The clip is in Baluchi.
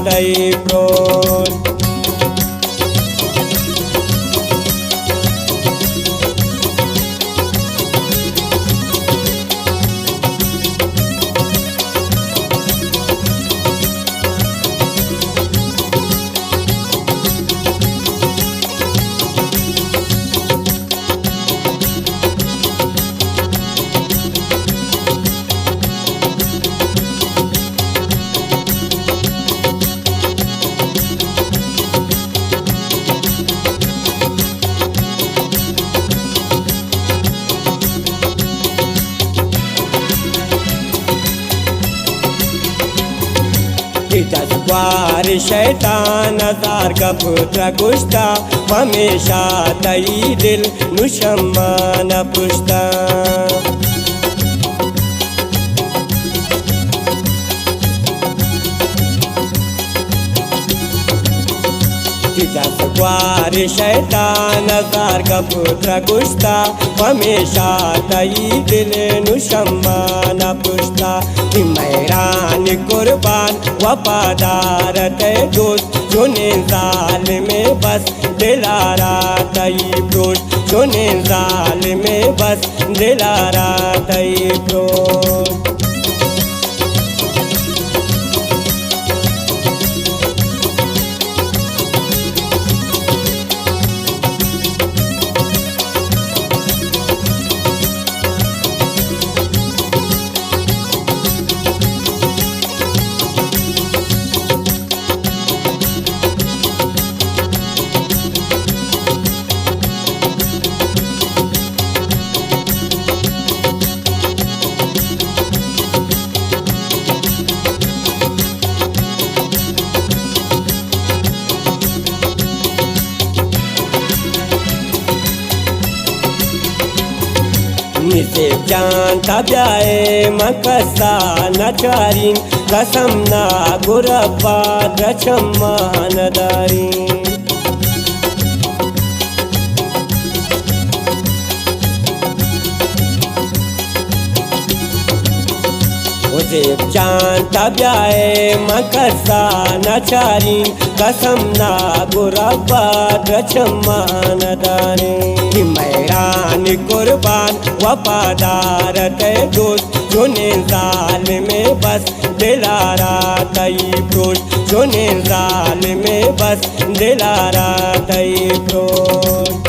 تئی پروش۔ کہ دزگوار شیطان ہزار گپ ترا گوشتا، پمیشا تئی دل نو شما نہ پرشتا۔ کہ دزگوار شیطان ہزار گپ ترا گوشتا، پمیشا تئی دل نو شما نہ پرشتا۔ کہ مہران قربان وفادار تئی دوست، چونیں ظالمے بس دلارا تئی پروش، چونیں ظالمے بس دلارا تئی پروش۔ نصیب جان تا بیائے من کسا نہ چارین، قسم نا گربا درچما نہ دارین۔ حذیف جان تا بیائے من کسا نہ چارین، قسم نا گربا درچما نہ دارین۔ کہ مہران قربان وفادار تئی دوست، چونیں ظالمے بس دلارا تئی پروش، چونیں ظالمے بس دلارا تئی پروش۔